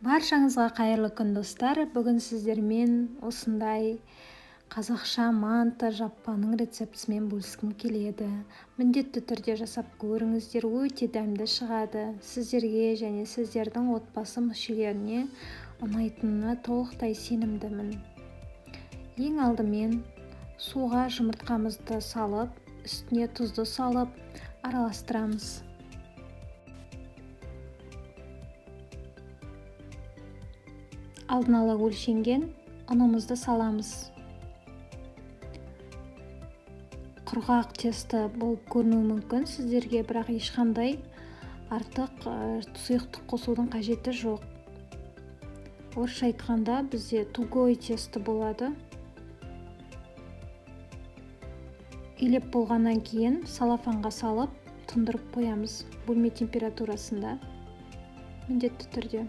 Баршаңызға қайырлы күн, достар! Бүгін сіздермен осындай қазақша манты жаппаның рецептісімен бөліскім келеді. Міндетті түрде жасап көріңіздер, өте дәмді шығады. Сіздерге және сіздердің отбасы мүшелеріне ұнайтынына толықтай сенімдімін. Ең алдымен суға жұмыртқамызды салып, үстіне тұзды салып, араластырамыз. Алдын ала өлшенген ұнымызды саламыз. Құрғақ тесто болып көрінуі мүмкін сіздерге, бірақ ешқандай артық сұйықтық қосудың қажеті жоқ. Орысша айтқанда бізде тугой тесто болады. Илеп болғаннан кейін салафанға салып тұндырып қоямыз бөлме температурасында міндетті түрде.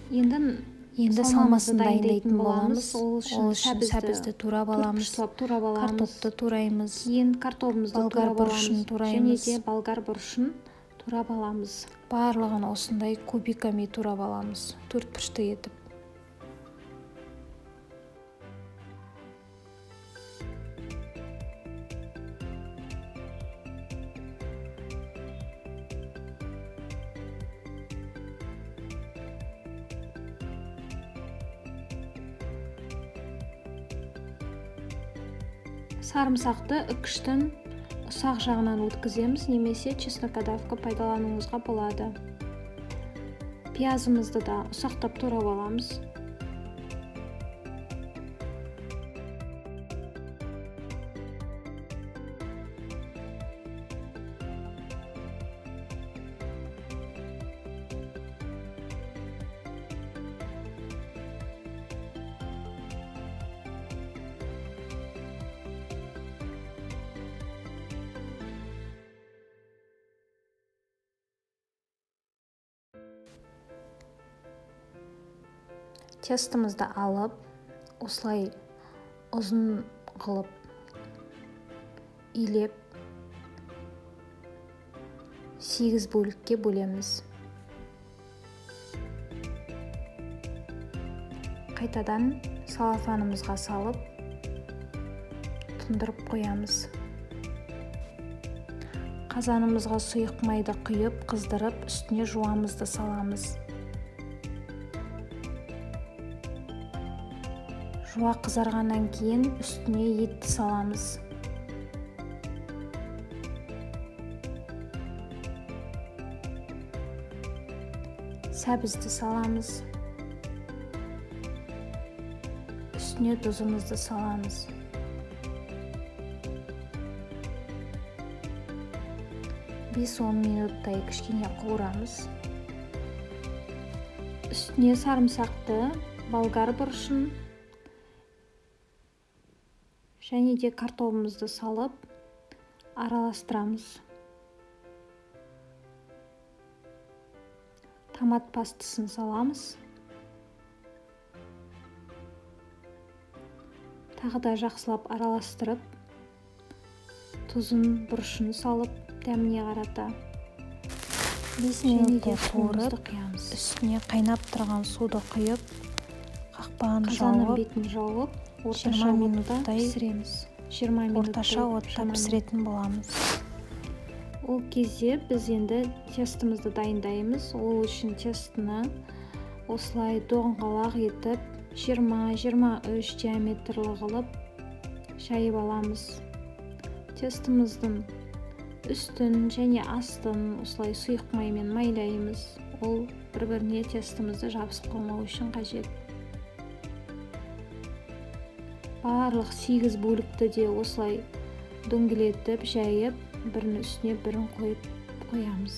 Енді Енді салмамызды салмасын дайындайтын дайындайтын боламыз. боламыз. Ол Ол үшін үшін сәбізді сәбізді турап аламыз, төртбұрыштап турап аламыз. Картопты тураймыз. Кейін картобымызды Болгар турап бұрышын аламыз. Және тураймыз. де болгар бұрышын турап аламыз. Барлығын осындай кубиками турап аламыз, төртбұрышты етіп. Сарымсақты үкіштің ұсақ жағынан өткіземіз немесе чеснокодавка пайдалануыңызға болады. Пиязымызды да ұсақтап турап аламыз. Тестомызды алып, осылай ұзын қылып илеп 8 бөлікке бөлеміз. Қайтадан салафанымызға салып тұндырып қоямыз. Қазанымызға сұйық майды құйып, қыздырып, үстіне жуамызды саламыз. Жуа қызарғаннан кейін үстіне етті саламыз. Сәбізді саламыз. Үстіне тұзымызды саламыз. 5-10 минуттай кішкене қуырамыз. Үстіне сарымсақты, болгар бұрышын және де картобымызды салып араластырамыз. Томат пастысын саламыз. Тағы да жақсылап араластырып, тұзын, бұрышын салып, дәміне қарата. 5 Және де минуттай суымызды қуырып, құямыз. Үстіне қайнап тұрған суды құйып, қақпағын Қазанның жауып, бетін жауып, орташа 20 отта минуттай пісіреміз. 20 минуттай орташа отта шамамен. пісіретін боламыз. Ол кезде біз енді тестомызды дайындаймыз. Ол үшін тестіні осылай доңғалақ етіп 20-23 диаметрлі қылып жайып аламыз. Тестомыздың үстін және астын осылай сұйық маймен майлаймыз. Ол бір-біріне тестомызды жабысып қалмау үшін қажет. Барлық 8 бөлікті де осылай дөңгелетіп жайып, бірінің үстіне бірін қойып қоямыз.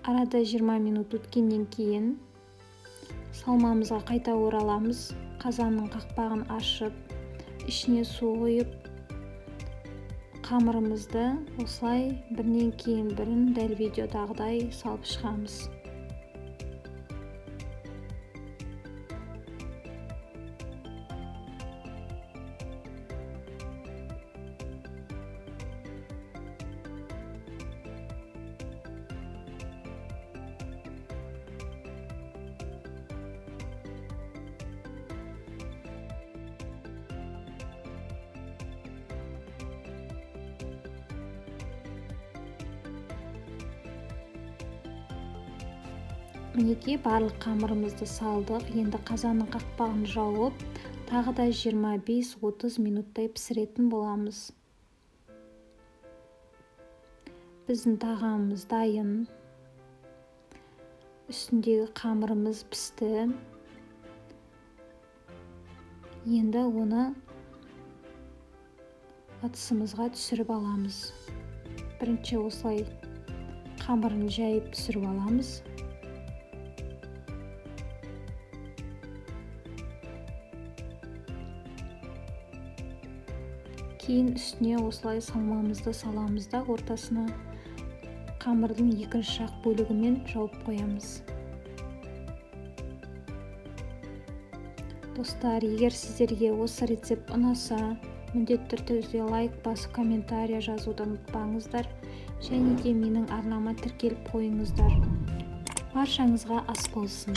Арада 20 минут өткеннен кейін салмамызға қайта ораламыз. Қазанның қақпағын ашып, ішіне су құйып, Қамырымызды осылай бірінен кейін бірін дәл видеодағыдай салып шығамыз. Мінекей, барлық қамырымызды салдық. Енді қазанның қақпағын жауып, тағы да 25-30 минуттай пісіретін боламыз. Біздің тағамымыз дайын. Үстіндегі қамырымыз пісті. Енді оны ыдысымызға түсіріп аламыз. Бірінші осылай қамырын жайып түсіріп аламыз. Кейін үстіне осылай салмамызды саламыз да, ортасына қамырдың екінші жақ бөлігімен жауып қоямыз. Достар, егер сіздерге осы рецепт ұнаса, міндетті түрде лайк басып, комментария жазуды ұмытпаңыздар және де менің арнама тіркеліп қойыңыздар. Баршаңызға ас болсын.